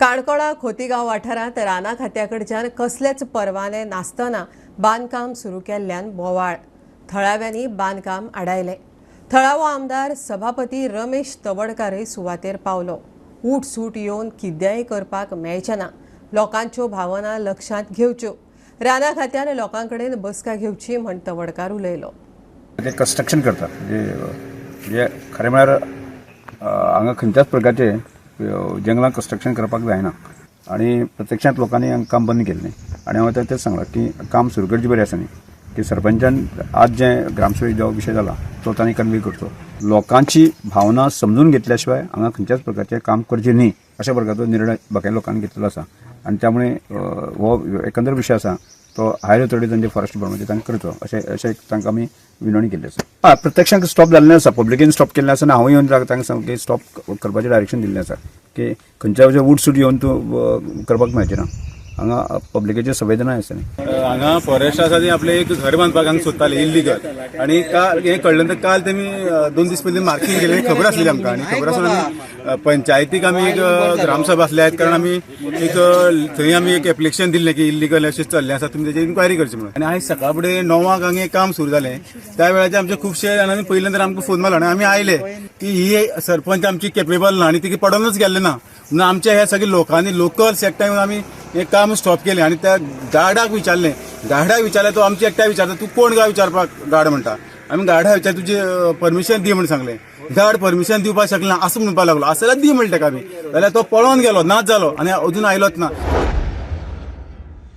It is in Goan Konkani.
काणकोणा खोतीगांव वाठारांत राना खात्या कडच्यान कसलेच परवाने नासतना बांदकाम सुरू केल्ल्यान बोवाळ. थळाव्यांनी बांदकाम आडायलें. थळावो आमदार सभापती रमेश तवडकारय सुवातेर पावलो. उठसूट येवन कितेंय करपाक मेळचें ना. लोकांच्यो भावना लक्षांत घेवच्यो. राना खात्यान लोकां कडेन बसका घेवची म्हण तवडकार उलयलो. ते कन्स्ट्रक्शन करतात, म्हणजे जे खरें म्हळ्यार हांगा खंयच्याच प्रकारचे जंगलान कन्स्ट्रक्शन करपाक जायना आनी प्रत्यक्षांत लोकांनी हांगा काम बंद केल्लें. आनी हांवें तांकां तेंच सांगलां की काम सुरू करचें बरें आसा न्ही, की सरपंचान आज जें ग्रामसभेक जो विशय जाला तो तांणी कन्वे करचो. लोकांची भावना समजून घेतल्या शिवाय हांगा खंयच्याच प्रकारचें काम करचें न्ही अशा प्रकारचो निर्णय बाकी लोकांनी घेतलेलो आसा. आनी त्यामुळे हो एकंदर विशय आसा तो हायर ऑथॉरिटीजान जे फॉरेस्ट डिपार्टमेंट तांकां करचो अशें अशें तांकां आमी विनवणी केल्ली आसा. हय, प्रत्यक्षांत स्टॉप जाल्लें आसा, पब्लिकेन स्टॉप केल्लें आसा आनी हांव येवन तांकां सांग की स्टॉप करपाचें डायरेक्शन दिल्लें आसा की खंयच्या उठसूट येवन तूं करपाक मेळचें ना. हांगा पब्लिकेच्यो संवेदना आसा न्ही. हांगा फॉरेस्ट आसा ती आपलें एक घर बांदपाक हांगा सोदताले इल्लीगल. आनी काल हें कळ्ळें नंतर काल तेमी 2 दीस पयलीं मार्किंग केलें, खबर आसलेली आमकां. आनी खबर आसून आमी पंचायतीक आमी एक ग्रामसभा आसल्या कारण आमी एक थंय आमी एक एप्लिकेशन दिल्लें की इल्लीगल अशें चल्लें आसा, तुमी तेजी इन्क्वायरी करची म्हणून. आनी आयज सकाळ फुडें 9 हांगा हें काम सुरू जालें. त्या वेळाचेर आमचे खुबशे जाणांनी पयलें तर आमकां फोन मारलो आनी आमी आयले की ही सरपंच आमची केपेबल ना आनी तिका पडोनच गेल्लें ना म्हणून आमच्या ह्या सगळ्या लोकांनी लोकल एकठांय येवन आमी हें काम स्टॉप केलें. आनी त्या गार्डाक विचारलें, गार्डाक विचारलें, तो आमचे एकट्या विचारता, तूं कोण काय विचारपाक गार्ड म्हणटा. आमी गार्डाक विचार, तुजें परमिशन दी म्हूण सांगलें. गार्ड परमिशन दिवपाक शकना असो म्हणपाक लागलो. आसा जाल्यार दी म्हणटा ताका आमी, जाल्यार तो पळोवन गेलो, नाच जालो आनी अजून आयलोच ना.